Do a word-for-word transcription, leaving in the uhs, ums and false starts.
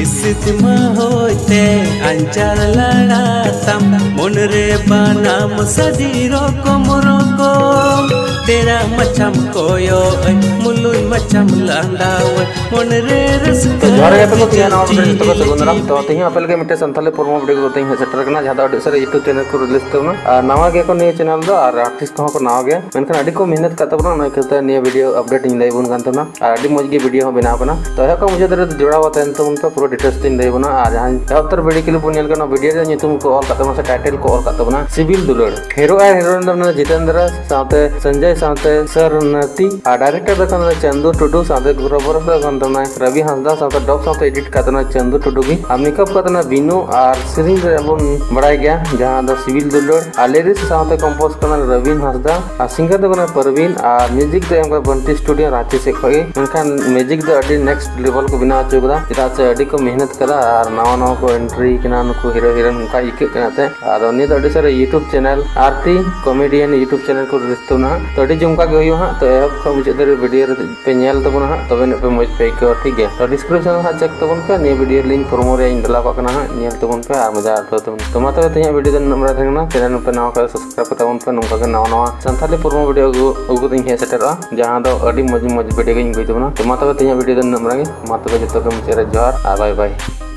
ᱥᱤᱛᱢᱟ ᱦᱚᱭᱛᱮ ᱟᱧᱪᱟᱨ ᱞᱟᱲᱟ ᱛᱟᱢ, ᱢᱚᱱᱨᱮ ᱵᱟᱱᱟᱢ ᱥᱟᱰᱤ ᱨᱚᱠᱚᱢ ᱨᱚᱠᱚᱢ᱾ ᱛᱮᱨᱟ ᱢᱟᱪᱷᱟᱢ ᱠᱚᱭᱚᱜ ᱟᱹᱧ, ᱢᱩᱞᱩᱡ ᱢᱟᱪᱷᱟᱢ ᱞᱟᱸᱫᱟᱣᱟᱹᱧ, ᱢᱚᱱᱨᱮ ᱨᱟᱹᱥᱠᱟᱹ ᱡᱚᱦᱟᱨ ᱜᱮ ᱜᱟᱛᱮ ᱠᱚ, ᱛᱮᱦᱮᱧ ᱱᱟᱣᱟ video ᱡᱚᱛᱚ ᱠᱚ ᱥᱟᱹᱜᱩᱱ ᱫᱟᱨᱟᱢ᱾ ᱛᱚ, ᱛᱮᱦᱮᱧ ᱟᱯᱮ ᱞᱟᱹᱜᱤᱫ ᱢᱤᱫᱴᱮᱱ ᱥᱟᱱᱛᱟᱲᱤ ᱯᱨᱳᱢᱳ video ᱠᱟᱛᱮ ᱤᱧ ᱦᱮᱡ ᱥᱮᱴᱮᱨ ᱟᱠᱟᱱᱟ, ᱡᱟᱦᱟᱸ ᱫᱚ ᱟᱹᱰᱤ ᱩᱥᱟᱹᱨᱟ YouTube channel ᱠᱚ release ᱛᱟᱵᱚᱱᱟ᱾ ᱟᱨ ᱱᱟᱣᱟ ᱜᱮᱭᱟ ᱠᱚ ᱱᱤᱭᱟᱹ channel ᱫᱚ, ᱟᱨ artist ᱠᱚᱦᱚᱸ ᱠᱚ ᱱᱟᱣᱟ ᱜᱮᱭᱟ, ᱢᱮᱱᱠᱷᱟᱱ ᱟᱹᱰᱤ ᱠᱚ ᱢᱮᱦᱱᱚᱛ ᱠᱟᱜ ᱛᱟᱵᱚᱱᱟ, ᱚᱱᱟ ᱤᱭᱠᱟᱹᱛᱮ ᱱᱤᱭᱟᱹ video update ᱤᱧ ᱞᱟᱹᱭ ᱟᱵᱚᱱ ᱠᱟᱱ ᱛᱟᱵᱚᱱᱟ᱾ ᱟᱨ ᱟᱹᱰᱤ ᱢᱚᱡᱽ ᱜᱮ video ᱦᱚᱸ ᱵᱮᱱᱟᱣ ᱠᱟᱱᱟ᱾ ᱛᱚ, ᱮᱦᱚᱵ ᱠᱷᱚᱱ ᱢᱩᱪᱟᱹᱫ ᱫᱷᱟᱹᱨᱤᱡ ᱡᱚᱲᱟᱣ ᱛᱟᱦᱮᱱ ᱛᱟᱵᱚᱱ ᱯᱮ, ᱯᱩᱨᱟᱹ details ᱛᱤᱧ ᱞᱟᱹᱭ ᱟᱵᱚᱱᱟ᱾ ᱟᱨ ᱡᱟᱦᱟᱸ ᱮᱦᱚᱵ ᱩᱛᱟᱹᱨ video clip ᱵᱚᱱ ᱧᱮᱞ ᱠᱟᱱᱟ, video ᱨᱮᱭᱟᱜ ᱧᱩᱛᱩᱢ ᱠᱚ ᱚᱞ ᱠᱟᱜ ᱛᱟᱵᱚᱱᱟ ᱥᱮ title ᱠᱚ ᱚᱞ ᱠᱟᱜ ᱛᱟᱵᱚᱱᱟ ᱥᱤᱵᱤᱞ ᱫᱩᱞᱟᱹᱲ᱾ Hero ᱟᱨ heroine ᱫᱚ ᱢᱮᱱᱟᱭᱟ ᱡᱤᱛᱮᱱᱫᱨᱟ ᱥᱟᱶᱛᱮ ᱥᱚᱧᱡᱚᱭ ᱥᱟᱶᱛᱮ ᱥᱟᱨᱱᱟᱛᱤ, ᱟᱨ director ᱫᱚ ᱠᱟᱱᱟ ᱪᱟᱱᱫᱩ ᱴᱩᱰᱩ, ᱥᱟᱶᱛᱮ choreographer ᱫᱚ ᱠᱟᱱ ᱛᱟᱵᱚᱱᱟᱭ ᱨᱚᱵᱤ ᱦᱟᱸᱥᱫᱟ, ᱥᱟᱶᱛᱮ dub ᱥᱟᱶᱛᱮ edit ᱠᱟᱜ ᱛᱟᱵᱚᱱᱟ ᱪᱟᱱᱫᱩ ᱴᱩᱰᱩ ᱜᱮ, ᱟᱨ makeup ᱠᱟᱜ ᱛᱟᱵᱚᱱᱟ ᱵᱤᱱᱩ, ᱟᱨ ᱥᱮᱨᱮᱧ ᱨᱮ ᱵᱚᱱ ᱵᱟᱲᱟᱭ ᱜᱮᱭᱟ ᱡᱟᱦᱟᱸ ᱫᱚ ᱥᱤᱵᱤᱞ ᱫᱩᱞᱟᱹᱲ, ᱟᱨ lyrics ᱥᱟᱶᱛᱮ compose ᱠᱟᱱᱟ ᱨᱚᱵᱤᱱ ᱦᱟᱸᱥᱫᱟ, ᱟᱨ singer ᱫᱚ ᱠᱟᱱᱟ ᱯᱟᱨᱵᱤᱱ, ᱟᱨ music ᱫᱚ ᱮᱢ ᱠᱟᱱᱟ ᱵᱟᱱᱴᱤ studio ᱨᱟᱸᱪᱤ ᱥᱮᱫ ᱠᱷᱚᱱ ᱜᱮ᱾ ᱢᱮᱱᱠᱷᱟᱱ music ᱫᱚ ᱟᱹᱰᱤ next level ᱠᱚ ᱵᱮᱱᱟᱣ ᱦᱚᱪᱚ ᱠᱟᱫᱟ, ᱪᱮᱫᱟᱜ ᱥᱮ ᱟᱹᱰᱤ ᱠᱚ ᱢᱮᱦᱱᱚᱛ ᱠᱟᱫᱟ ᱟᱨ ᱱᱟᱣᱟ ᱱᱟᱣᱟ ᱠᱚ entry ᱠᱟᱱᱟ ᱱᱩᱠᱩ hero heroine, ᱚᱱᱠᱟ ᱟᱹᱭᱠᱟᱹᱜ ᱠᱟᱱᱟ ᱛᱮ᱾ ᱟᱫᱚ ᱱᱤᱭᱟᱹ ᱫᱚ ᱟᱹᱰᱤ ᱥᱟᱨᱟ YouTube channel Arti comedian YouTube channel ᱠᱚ release ᱛᱟᱵᱚᱱᱟ ᱦᱟᱸᱜ᱾ ᱛᱚ, ᱟᱹᱰᱤ ᱡᱚᱢᱠᱟ ᱜᱮ ᱦᱩᱭᱩᱜᱼᱟ ᱦᱟᱸᱜ᱾ ᱛᱚ, ᱮᱦᱚᱵ ᱠᱷᱚᱱ ᱢᱩᱪᱟᱹᱫ ᱫᱷᱟᱹᱨᱤᱡ video ᱨᱮ ᱯᱮ ᱧᱮᱞ ᱛᱟᱵᱚᱱᱟ ᱦᱟᱸᱜ, ᱛᱚᱵᱮ ᱟᱹᱱᱤᱡ ᱯᱮ ᱢᱚᱡᱽ ᱯᱮ ᱟᱹᱭᱠᱟᱹᱣᱟ, ᱴᱷᱤᱠ ᱜᱮᱭᱟ? ᱛᱚ, description ᱨᱮ ᱦᱟᱸᱜ check ᱛᱟᱵᱚᱱ ᱯᱮ, ᱱᱤᱭᱟᱹ video ᱞᱤᱧ promo ᱨᱮᱭᱟᱜ ᱤᱧ ᱰᱟᱞᱟᱣ ᱠᱟᱜ ᱠᱟᱱᱟ ᱦᱟᱸᱜ, ᱧᱮᱞ ᱛᱟᱵᱚᱱ ᱯᱮ ᱟᱨ ᱢᱚᱡᱟ ᱟᱹᱭᱠᱟᱹᱣ ᱛᱟᱵᱚᱱ᱾ ᱛᱚ, ᱢᱟ ᱛᱚᱵᱮ ᱛᱮᱦᱮᱧᱟᱜ video ᱫᱚ ᱱᱩᱱᱟᱹᱜ ᱢᱟᱨᱟᱝ ᱛᱟᱦᱮᱸ ᱠᱟᱱᱟ᱾ Channel ᱯᱮ ᱱᱟᱣᱟ ᱠᱷᱟᱱ subscribe ᱠᱟᱛᱟ ᱵᱚᱱ ᱯᱮ, ᱱᱚᱝᱠᱟ ᱜᱮ ᱱᱟᱣᱟ ᱱᱟᱣᱟ ᱥᱟᱱᱛᱟᱲᱤ promo video ᱟᱹᱜᱩ, ᱟᱹᱜᱩ ᱠᱟᱛᱮ ᱤᱧ ᱦᱮᱡ ᱥᱮᱴᱮᱨᱚᱜᱼᱟ, ᱡᱟᱦᱟᱸ ᱫᱚ ᱟᱹᱰᱤ ᱢᱚᱡᱽ ᱢᱚᱡᱽ video ᱜᱮᱧ ᱟᱹᱜᱩᱭ ᱛᱟᱵᱚᱱᱟ᱾ ᱛᱚ, ᱢᱟ ᱛᱚᱵᱮ ᱛᱮᱦᱮᱧᱟᱜ video ᱫᱚ ᱱᱩᱱᱟᱹᱜ ᱢᱟᱨᱟᱝ ᱜᱮ, ᱢᱟ ᱛᱚᱵᱮ ᱡᱚᱛᱚ ᱜᱮ ᱢᱩᱪᱟᱹᱫ ᱨᱮ ᱡᱚᱦᱟᱨ ᱟᱨ bye bye᱾